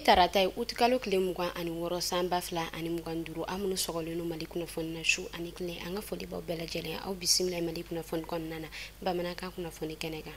Tarata ye utikalo tile 26 san 2025. Aw minnu sɔgɔlen don Mali kunnafoni na su ani tile, an ka foli b'aw bɛɛ lajɛlen. Aw bisimila Mali kunnafoni kɔnɔna na bamanankan kunnafoni kɛnɛ kan.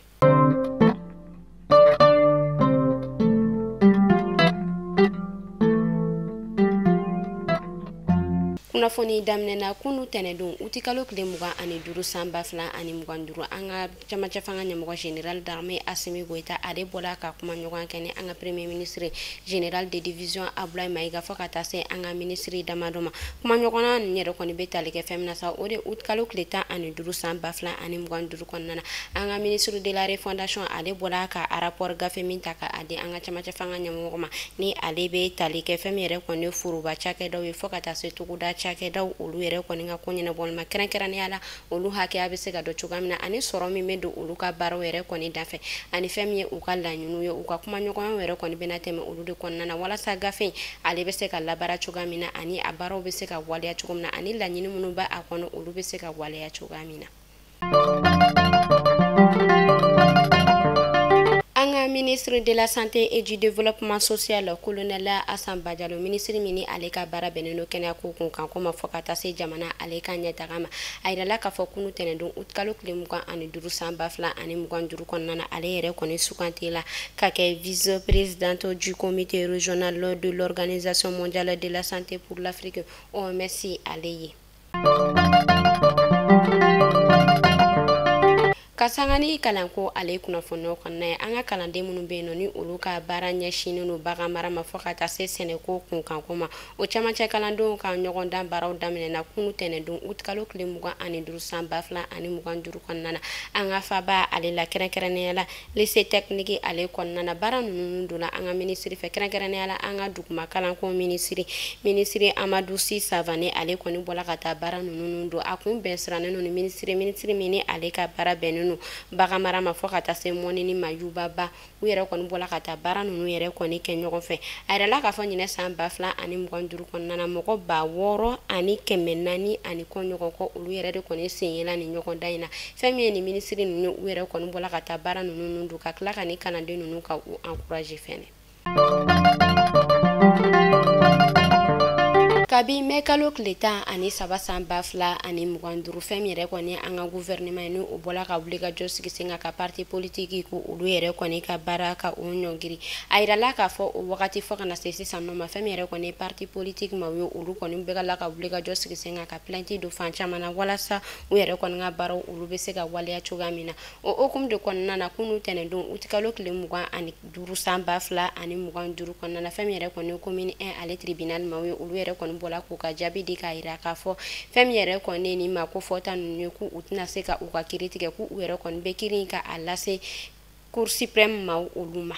Kunnafoni daminɛna kunu tɛnɛdon utikalo tile 25 san 2025. An ka camancɛ fanga ɲɛmɔgɔ général d'armée Assimi Goïta ale bɔra ka kuma ɲɔgɔn kɛ ni an ka premier ministre général de division Abdoulaye Maïga fo ka taa se an ka ministre damadɔ ma. Kuma ɲɔgɔnna ninnu yɛrɛ kɔni bɛ tali kɛ fɛn min na sa, o de utikalo tile 15 san 2025 kɔnɔna na, an ka ministre de la refondation ale bɔra ka rapport gafe min ta k'a di an ka camancɛ fanga ɲɛmɔgɔ ma, ni ale bɛ tali kɛ fɛn min yɛrɛ kɔni foroba cakɛdaw ye fo ka taa se togoda cakɛdaw olu yɛrɛ kɔni ka ko ɲɛnabɔli ma, kɛrɛnkɛrɛnnenya la olu hakɛya bɛ se ka dɔn cogoya min na, ani sɔrɔ min bɛ don olu ka baaraw yɛrɛ kɔni dafɛ, ani fɛn min ye u ka laɲiniw ye, u ka kumaɲɔgɔnya yɛrɛ kɔni bɛna tɛmɛ olu de kɔnɔna na, walasa gafe in ale bɛ se ka labaara cogoya min na, ani a baaraw bɛ se ka waleya cogo min na, ani laɲini minnu b'a kɔnɔ olu bɛ se ka waleya cogoya min na. An ka ministre de la santé et du développement social colonel Hassan Badialo, ministre min ni ale ka baara bɛnnen don kɛnɛya ko kun kan ko ma fo ka taa se jamana ale ka ɲɛtaga ma, a yirala k'a fɔ kunu tɛnɛndon utikalo tile 25 san 2025 kɔnɔna na, ale yɛrɛ kɔni sugantila la ka kɛ vice présidente du comité régional de l'organisation mondiale de la santé pour l'Afrique OMS ale ye. Ka sanga ni kalanko ale kunnafoniyaw kɔnɔna ye, an ka kalanden minnu bɛ yen nɔ ni olu ka baara ɲɛsinnen don bagan mara ma fo ka taa se sɛnɛko kunkanko ma, o camancɛ kalandenw ka ɲɔgɔndan baaraw daminɛna kunu tɛnɛndon utikalo tile 25 san 2025 kɔnɔna na, an ka faba ale la, kɛrɛnkɛrɛnnenya la lycée technique ale kɔnɔna na. Baara ninnu donna an ka minisiri fɛ, kɛrɛnkɛrɛnnenya la an ka duguma kalanko minisiri Amadou Sy Savané ale kɔni bɔra ka taa baara ninnu don. A kun bɛn sirannen don ni minisiri min ni ale ka baara bɛnnen don bagan mara ma fo ka taa se mɔnini ma Yubaba, u yɛrɛ kɔni bɔra ka taa baara ninnu yɛrɛ kɔni kɛ ɲɔgɔn fɛ. A yirala k'a fɔ ɲinɛ san 2025 kɔnɔna na, mɔgɔ 6400 ani kɔ ɲɔgɔn kɔ olu yɛrɛ de kɔni sen yela nin ɲɔgɔndan in na. Fɛn min ye nin minisiri ninnu, u yɛrɛ kɔni bɔra ka taa baara ninnu don ka tila ka nin kalanden ninnu ka u encourager fɛnɛ. Kabi mɛ kalo tile 13 san 2025, fɛn min yɛrɛ kɔni an ka gouvernement ye ni o bɔra ka wuli ka jɔ sigi sen kan ka parti politique ko olu yɛrɛ kɔni ka baara ka o ɲɔngiri. A yirala k'a fɔ o wagati fo ka na se sisan nɔ ma, fɛn min yɛrɛ kɔni parti politique maaw ye olu kɔni bɛ ka la ka wuli ka jɔ sigi sen kan ka plainte don fan caman na, walasa u yɛrɛ kɔni ka baaraw olu bɛ se ka waleya cogoya min na. O hukumu de kɔnɔna na, kunu tɛnɛndon utikalo tile 25 san 2025 kɔnɔna na, fɛn min yɛrɛ kɔni commune 1 ale tribunal maaw ye olu yɛrɛ kɔni bɔra k'u ka jaabi di k'a yira k'a fɔ fɛn min yɛrɛ kɔni ni maa ko fɔta ninnu ye k'u tɛna se ka u ka kiiri tigɛ, k'u yɛrɛ kɔni bɛ kiiri in ka a lase cour suprême maaw olu ma.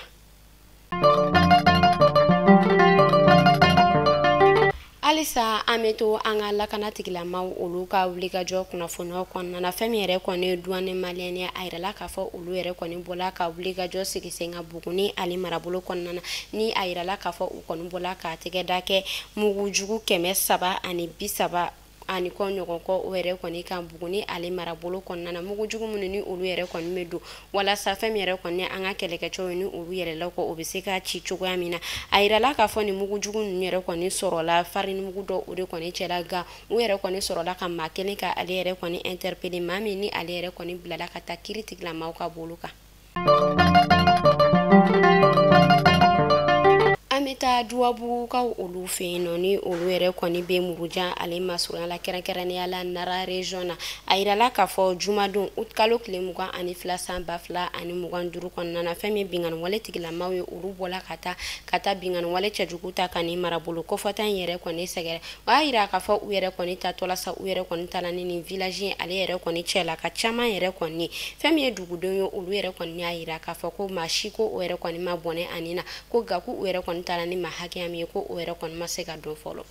Halisa an bɛ to an ka lakana tigilamaw olu ka wulikajɔ kunnafoniyaw kɔnɔna na. Fɛn min yɛrɛ kɔni ye douane malienne ye, a yirala k'a fɔ olu yɛrɛ kɔni bɔla ka wulikajɔ sigi sen kan Buguni ale marabolo kɔnɔna na, ni a yirala k'a fɔ u kɔni bɔla k'a tɛgɛ da kɛ mugujugu 330 ani kɔ ɲɔgɔn kɔ o yɛrɛ kɔni kan Buguni ale marabolo kɔnɔna na. Mugujugu minnu ni olu yɛrɛ kɔni bɛ don walasa fɛn min yɛrɛ kɔni an ka kɛlɛkɛcɛw ni olu yɛlɛla kɔ o bɛ se ka ci cogoya min na. A yirala k'a fɔ nin mugujugu ninnu yɛrɛ kɔni sɔrɔla farini mugu dɔ o de kɔni cɛla, nka u yɛrɛ kɔni sɔrɔla ka maa kelen ka ale yɛrɛ kɔni interpeller, maa min ni ale yɛrɛ kɔni bilala ka taa kiiri tigilamaaw ka bolo kan. An bɛ taa Duwabugukaw olu fɛ yen nɔ, ni olu yɛrɛ kɔni bɛ Murujan ale masurunya la, kɛrɛnkɛrɛnnenya la Nara région na. A yirala k'a fɔ jumadon utikalo tile 22 san 2025 kɔnɔna na, fɛn min binkanni wale tigilamaw ye olu bɔla ka taa binkanni wale cɛjugu ta ka nin marabolo kofɔta in yɛrɛ kɔni sɛgɛrɛ. O y'a yira k'a fɔ u yɛrɛ kɔni taatɔla sa, u yɛrɛ kɔni taala ni nin village in ale yɛrɛ kɔni cɛla ka caman yɛrɛ kɔni. Fɛn min ye dugudenw ye olu yɛrɛ kɔni y'a yira k'a fɔ ko maa si ko o yɛrɛ kɔni ma bɔnɛ ani na, ko nka k'u yɛrɛ kɔni taara ni maa hakɛya min ye ko o yɛrɛ kɔni ma se ka dɔn fɔlɔ.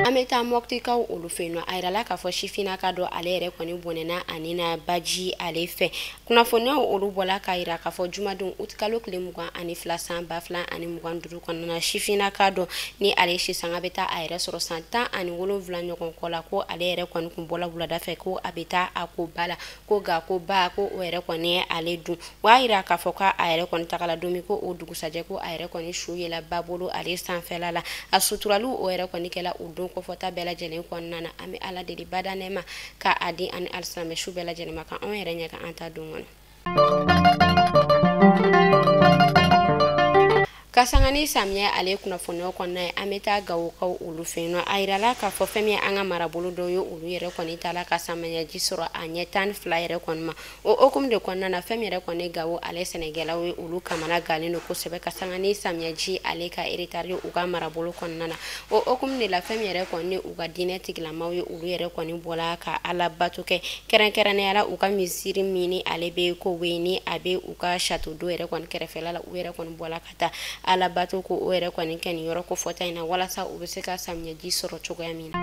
An bɛ taa taa Mɔptikaw olu fɛ yen nɔ. A yirala k'a fɔ sifinnaka dɔ ale yɛrɛ kɔni bɔnɛna ani na baji ale fɛ. Kunnafoniyaw olu bɔla k'a yira k'a fɔ jumadon utikalo tile 22 san 2025 kɔnɔna na, sifinnaka dɔ ni ale sisanga bɛ taa a yɛrɛ sɔrɔ san 17 ɲɔgɔn kɔ la, ko ale yɛrɛ kɔni kun bɔla wulada fɛ ko a bɛ taa a ko ba la, ko nka ko ba ko o yɛrɛ kɔni ye ale dun. O y'a yira k'a fɔ k'a yɛrɛ kɔni tagala don min, ko o dugusajɛ ko a yɛrɛ kɔni su yela ba bolo ale sanfɛla la. A suturaliw o yɛrɛ kɔni kɛla o don kɔfɔta bɛɛ lajɛlen kɔnɔna na. An bɛ Ala deli bada nɛɛma ka a di ani alisilamɛ su bɛɛ lajɛlen ma, ka anw yɛrɛ ɲɛ ka an ta don kɔnɔ. Ka sanga ni samiyɛ ale kunnafoniyaw kɔnɔna ye, an bɛ taa Gawokaw olu fɛ yen nɔ. A yirala k'a fɔ fɛn min ye an ka marabolo dɔw ye, olu yɛrɛ kɔni taala ka samiyɛji sɔrɔ a ɲɛ 12 yɛrɛ kɔni ma. O hokumu de kɔnɔna na, fɛn min yɛrɛ kɔni Gawo ale sɛnɛkɛlaw ye, olu kamana gannen don kosɛbɛ ka sanga ni samiyɛji ale ka retard u ka marabolo kɔnɔna na. O hokumu de la, fɛn min yɛrɛ kɔni u ka diinɛ tigilamaw ye, olu yɛrɛ kɔni bɔla ka Ala bato kɛ, kɛrɛnkɛrɛnnenya la u ka misiri min ni ale bɛ ko ni a bɛ u ka château d'eau yɛrɛ kɔni kɛrɛfɛla la, u yɛrɛ kɔni bɔla ka taa Ala bato ko o yɛrɛ kɔni kɛ nin yɔrɔ ko fɔta in na, walasa u bɛ se ka samiyɛji sɔrɔ cogoya min na.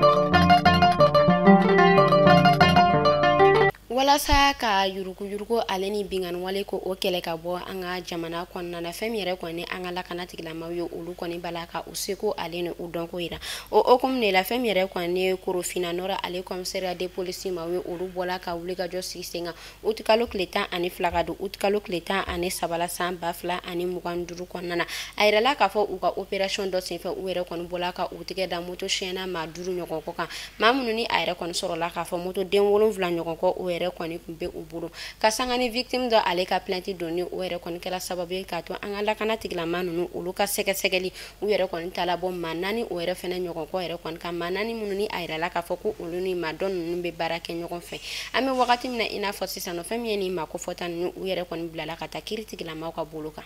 Walasa ka yuruguyurugu ale ni binkanni wale ko o kɛlɛ ka bɔ an ka jamana kɔnɔna na, fɛn min yɛrɛ kɔni an ka lakana tigilamaw ye, olu kɔni b'a la ka u seko ale ni u dɔnko yira. O hokumu de la, fɛn min yɛrɛ kɔni Korofina Nord ale commissariat de police maaw ye, olu bɔla ka wulikajɔ sigi sen kan utikalo tile 12 ka don utikalo tile 13 la san 2025 kɔnɔna na. A yirala k'a fɔ u ka opération dɔ senfɛ, u yɛrɛ kɔni bɔla ka u tigɛ da moto siyɛnna maa 5 ɲɔgɔn kɔ kan, maa minnu ni a yɛrɛ kɔni sɔrɔla k'a fɔ moto den 7 ɲɔgɔn kɔ o yɛrɛ kɔni tun bɛ u bolo. Ka sanga ni victime dɔ ale ka plainte donni, o yɛrɛ kɔni kɛra sababu ye k'a to an ka lakana tigilama ninnu olu ka sɛgɛsɛgɛli, u yɛrɛ kɔni taala bɔ maa 4 o yɛrɛ fɛnɛ ɲɔgɔn kɔ yɛrɛ kɔni kan, maa 4 minnu ni a yirala k'a fɔ ko olu ni maa dɔ ninnu bɛ baara kɛ ɲɔgɔn fɛ. An bɛ wagati min na i n'a fɔ sisan nɔ, fɛn min ye nin maa kofɔta ninnu, u yɛrɛ kɔni bilala ka taa kiiri tigilamaw ka bolo kan.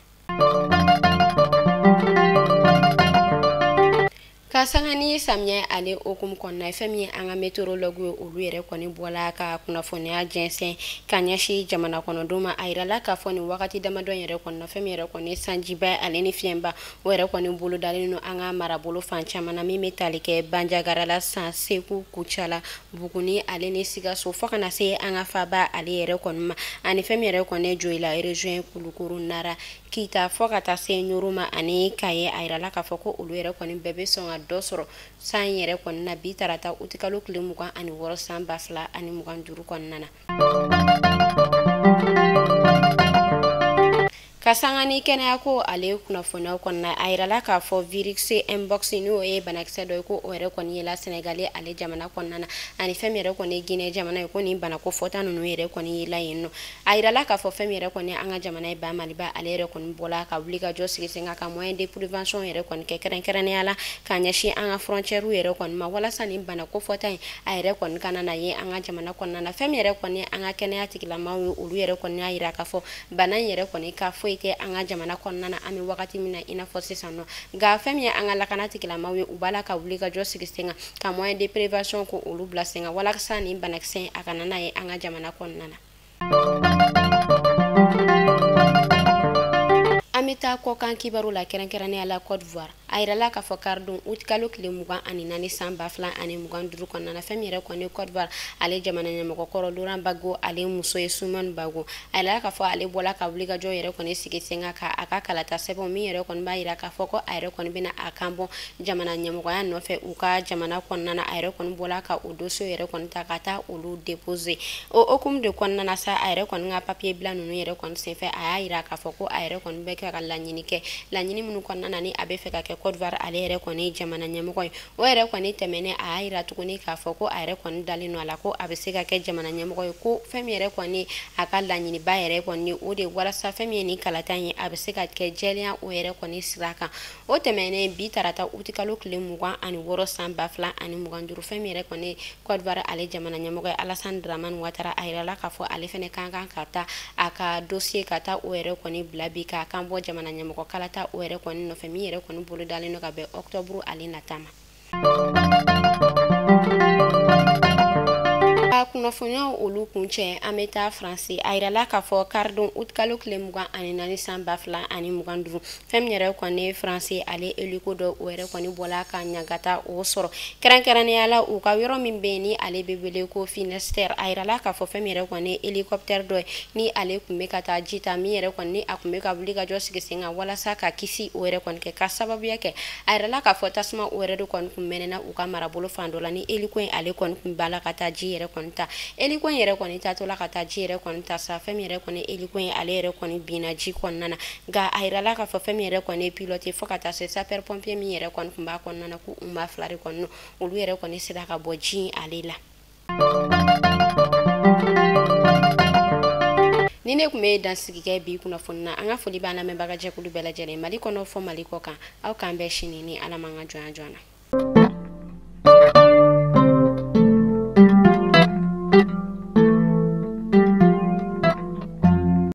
Ka sanga ni samiyɛ ale hokumu kɔnɔna ye, fɛn min ye an ka météorologue ye, olu yɛrɛ kɔni bɔla ka kunnafoniya jɛnsɛn ka ɲɛsin jamana kɔnɔdenw ma. A yirala k'a fɔ nin wagati damadɔ yɛrɛ kɔnɔna, fɛn min yɛrɛ kɔni sanjiba ale ni fiɲɛba o yɛrɛ kɔni bolodalen don an ka marabolo fan caman na, min bɛ tali kɛ Banjagara la, San, Segu, Kucala, Buguni ale ni Sikaso, fo ka na se an ka faaba ale yɛrɛ kɔni ma, ani fɛn min yɛrɛ kɔni Joyila région, Kulukoro, Nara, Kita, fo ka taa se Ɲoro ma ani Kaye. A yirala k'a fɔ ko olu yɛrɛ kɔni bɛɛ bɛ sɔn ka dɔ sɔrɔ san yɛrɛ kɔni na bi tarata utikalo tile 26 san 2025 kɔnɔna na. Ka sanga ni kɛnɛyako ale kunnafoniyaw kɔnɔna, a yirala k'a fɔ virus mpox n'o ye banakisɛ dɔ ye, ko o yɛrɛ kɔni yela Senegali ale jamana kɔnɔna na, ani fɛn min yɛrɛ kɔni Guinée jamana ye, ko nin banako fɔta ninnu yɛrɛ kɔni yela yen nɔ. A yirala k'a fɔ fɛn min yɛrɛ kɔni an ka jamana ye ba Maliba ale yɛrɛ kɔni bɔla ka wulikajɔ sigi sen kan ka moyen de prévention yɛrɛ kɔni kɛ, kɛrɛnkɛrɛnnenya la ka ɲɛsin an ka frontière yɛrɛ kɔni ma, walasa nin banako fɔta in a yɛrɛ kɔni kana na ye an ka jamana kɔnɔna na. Fɛn min yɛrɛ kɔni an ka kɛnɛya tigilamaw ye, olu yɛrɛ kɔni y'a yira k'a fɔ bana in yɛrɛ kɔni ka foyi tɛ an ka jamana kɔnɔna na an bɛ wagati min na i n'a fɔ sisan nɔ. Nka fɛn min ye an ka lakana tigilamaw ye, u b'a la ka wulikajɔ sigi sen kan ka moyen de prévention ko olu bila sen kan, walasa nin banakisɛ a kana n'a ye an ka jamana kɔnɔna na. An bɛ taa kɔkan kibaru la, kɛrɛnkɛrɛnnenya la Côte d'Ivoire. A yirala k'a fɔ karidon utikalo tile 24 san 2025 kɔnɔna na, fɛn min yɛrɛ kɔni Côte d'Ivoire ale jamana ɲɛmɔgɔ kɔrɔ Laurent Gbagbo ale muso ye Simone Gbagbo, a yirala k'a fɔ ale bɔla ka wulikajɔ yɛrɛ kɔni sigi sen kan ka a ka kalata sɛbɛnw min yɛrɛ kɔni b'a yira k'a fɔ ko a yɛrɛ kɔni bɛna a kan bɔ jamana ɲɛmɔgɔya nɔfɛ u ka jamana kɔnɔna na. A yɛrɛ kɔni bɔla ka o dossier yɛrɛ kɔni ta ka taa olu déposer. O hokumu de kɔnɔna na sa, a yɛrɛ kɔni ka papier bila ninnu yɛrɛ kɔni senfɛ, a y'a yira k'a fɔ ko a yɛrɛ kɔni bɛ kɛ ka laɲini kɛ, laɲini minnu kɔnɔna na ni a bɛ fɛ ka kɛ Côte d'Ivoire ale yɛrɛ kɔni jamana ɲɛmɔgɔ ye. O yɛrɛ kɔni tɛmɛnen, a y'a yira tuguni k'a fɔ ko a yɛrɛ kɔni dalen don a la ko a bɛ se ka kɛ jamana ɲɛmɔgɔ ye, ko fɛn min yɛrɛ kɔni a ka laɲiniba yɛrɛ kɔni o de walasa fɛn min ye nin kalata in ye a bɛ se ka kɛ jɛlenya o yɛrɛ kɔni sira kan. O tɛmɛnen, bi tarata utikalo tile 26 san 2025, fɛn min yɛrɛ kɔni Côte d'Ivoire ale jamana ɲɛmɔgɔ ye Alassane Dramane Ouattara, a yirala k'a fɔ ale fɛnɛ kan ka taa a ka dossier ka taa o yɛrɛ kɔni bila bi k'a kan bɔ jamana ɲɛmɔgɔ kalata o yɛrɛ kɔni nɔfɛ, min yɛrɛ kɔni bolo dalen don ka bɛn octobre ale nata ma. Kunnafoniyaw olu kuncɛ, an bɛ taa Faransi. A yirala k'a fɔ karidon utikalo tile 24 san 2025, fɛn min yɛrɛ kɔni ye Faransi ale hélico dɔ, o yɛrɛ kɔni bɔla ka ɲangata o sɔrɔ, kɛrɛnkɛrɛnnenya la u ka yɔrɔ min bɛ yen ni ale bɛ wele ko Finistère. A yirala k'a fɔ fɛn min yɛrɛ kɔni ye hélicoptère dɔ ye ni ale tun bɛ ka taa ji ta, min yɛrɛ kɔni ni a tun bɛ ka wuli ka jɔ sigi sen kan walasa ka kisi o yɛrɛ kɔni kɛ ka sababuya kɛ. A yirala k'a fɔ tasuma o yɛrɛ de kɔni tun mɛnɛna u ka marabolo fan dɔ la, ni hélico in ale kɔni tun b'a la ka taa ji yɛrɛ kɔni ta. Hélico in yɛrɛ kɔni taatɔ la ka taa ji yɛrɛ kɔni ta sa, fɛn min yɛrɛ kɔni hélico in ale yɛrɛ kɔni binna ji kɔnɔna na. Nka a yirala k'a fɔ fɛn min yɛrɛ kɔni ye pilote fo ka taa se sapeur pompier min yɛrɛ kɔni tun b'a kɔnɔna na, k'u maa fila de kɔni olu yɛrɛ kɔni sera ka bɔ ji ale la. Ni ne tun bɛ dansigi kɛ bi kunnafoni na, an ka foli b'an lamɛnbaga jɛkulu bɛɛ lajɛlen, Mali kɔnɔ fɔ Mali kɔ kan. Aw k'an bɛn sini ni Ala m'an ka jɔnya joona.